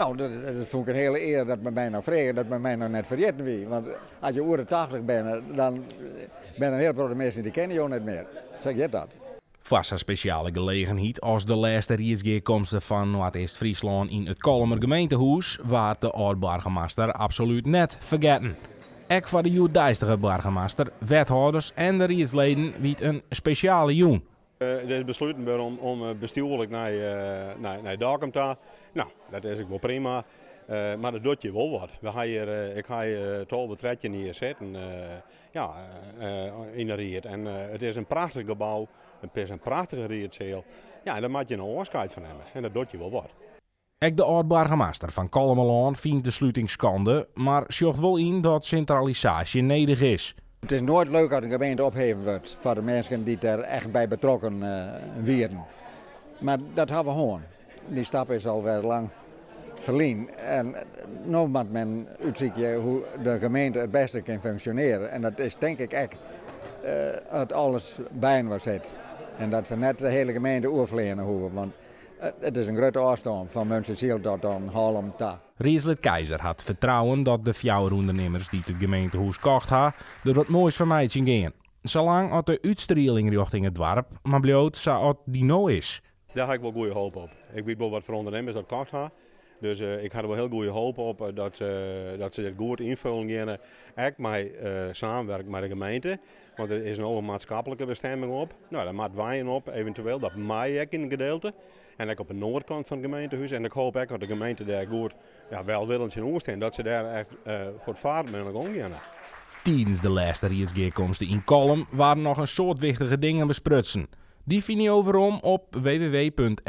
No, dat fûn ik in hiele ear dat men my noch frege, dat men my noch net ferjitten wie. Want as je oer de 80 binne, dan binne der in hiel protte minsken dy kenne jo net mear. Sa giet dat. Foar sa'n spesjale gelegenheid as de lêste riedsgearkomste fan Noardeast-Fryslân yn it Kollumer gemeentehûs waard de âld-boargemaster absolút net fergetten. Ek foar de hjoeddeistige boargemaster, wethâlders en de riedsleden wie it in spesjale jûn. Der is besluten wurden om bestjoerlik nei Dokkum ta. No, dat is ek wol prima. Mar dat docht je wol wat. We ha hjir, ik ha hjir 12, 13 jier sitten ja, yn de ried. En it is in prachtich gebou, it is in prachtige riedseal. Ja, en dêr moatte je no ôfskeid fan nimme. En dat docht je wol wat. Ek de âld-boargemaster fan Kollumerlân fynt de sluting skande, mar sjocht wol yn dat sintralisaasje nedich is. It is noait leuk as in gemeente opheven wurdt foar de minsken dy't der echt by betrokken wienen. Mar dat ha we hân. Dy stap is alwer lang ferlyn. En no moat men útsykje hoe de gemeente it bêste kin funksjonearje. En dat is tink ik ek at alles byinoar sit. En dat se net de hiele gemeente oerfleane hoege. Want it is in grutte ôfstân fan Muntsjesyl tot oan Hollum ta. Riedslid Keizer hat fertrouwen dat de fjouwer ûndernimmers dy't it gemeentehûs kocht ha, der wat moais fan meitsjen gean. Salang at de útstrieling rjochting it doarp mar bliuwt sa at dy no is. Dêr ha ik wol goede hoop op. Ik wit wol wat foar ûndernimmers dat kocht ha. Dus ik ha der wol hiel goede hoop op dat se dit goed ynfullen geane. Ek mei samenwerking mei de gemeente. Want der is no in maatskiplike bestemming op. No, dêr moat wenjen op, eventueel. Dat mei ek yn in gedeelte. En ek op de noardkant fan it gemeentehûs. En ik hoop ek dat de gemeente dêr goed ja, welwillend tsjinoer stean. Dat se dêr echt foar it faart mei oan geane. Tidens de lêste riedsgearkomste yn Kollum waarden noch in soad wichtige dingen besprutsen. Dy fine jo werom op www.rtvnof.nl.